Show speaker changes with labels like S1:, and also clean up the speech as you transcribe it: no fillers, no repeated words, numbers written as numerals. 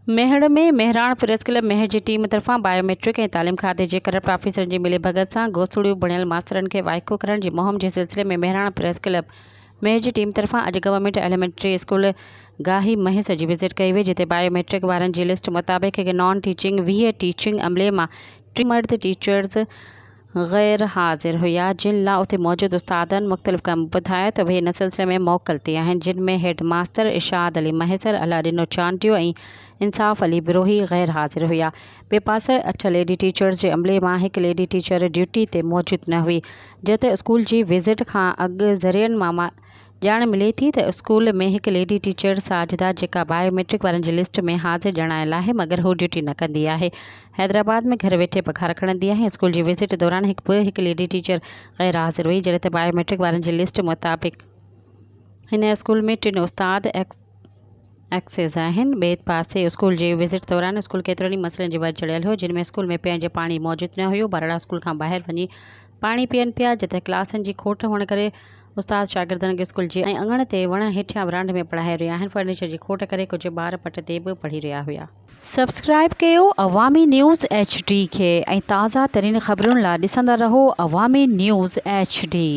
S1: Mehar ۾ Mehran press club Mehar جي team طرفان bio matric ۽ تعليم کاتي جي ڪرپٽ آفيسرن جي ملي ڀڳت سان گوسڙيون بڻيل ماسترن کي وائکو ڪرڻ جي مهم جي سلسلي ۾ مهراڻ پريس ڪلب ميهڙ جي ٽيم طرفان اڄ گورنمينٽ ايليمينٽري اسڪول گاهي مهيس جي وزٽ ڪئي وئي جتي بايو ميٽرڪ وارن جي لسٽ مطابق هڪ نان ٽيچنگ 20 ٽيچنگ عملي مان ٽي مرد ٽيچرز غير حاضر هيا جن لا اتي موجود استادن مختلف ڪم ٻڌايا ته اهي ان سلسلي ۾ موڪل تي آهن جن ۾ هيڊ ماستر ارشاد علي مهيسر، الله ڏنو چانڊيو ۽ انصاف علي بروهي غير حاضر هيا. ٻئي پاسي اٺ ليڊي ٽيچرز جي عملي مان هڪ ليڊي ٽيچر ڊيوٽي تي موجود نه هئي جنهن تي اسڪول جي وزٽ کان اڳ ذريعن مان ڄاڻ ملي ٿي ته اسڪول ۾ هڪ ليڊي ٽيچر ساجده جيڪا بايو ميٽرڪ وارن جي لسٽ ۾ حاضر ڄاڻايل آهي مگر هو ڊيوٽي نه ڪندي آهي حيدرآباد ۾ گهر ويٺي پگهار کڻندي آهي اسڪول جي وزٽ دوران هڪ به هڪ ليڊي ٽيچر غير حاضر هئي جڏهن ته بايو ميٽرڪ وارن جي لسٽ مطابق هن اسڪول ۾ ٽن استاد ايڪسز آهن ٻئي پاسي اسڪول جي وزٽ دوران اسڪول ڪيترن ئي مسئلن جي ور چڙهيل هو جن ۾ اسڪول ۾ پيئڻ جي پاڻي موجود نه هيو ٻارڙا اسڪول کان ٻاهر وڃي پاڻي پيئن پيا جتي ڪلاسن جي کوٽ هئڻ ڪري استاد شاگردن کي اسڪول جي اڱڻ تي وڻ هيٺيان ورانڊي ۾ پڙهائي رهيا آهن فرنيچر جي کوٽ ڪري ڪجهه ٻار پٽ تي به پڙهي رهيا هيا. سبسڪرائيب ڪيو عوامي نيوز ايڇ ڊي کي ۽ تازه ترين خبرن لا ڏسندا رهو عوامي نيوز ايڇ ڊي.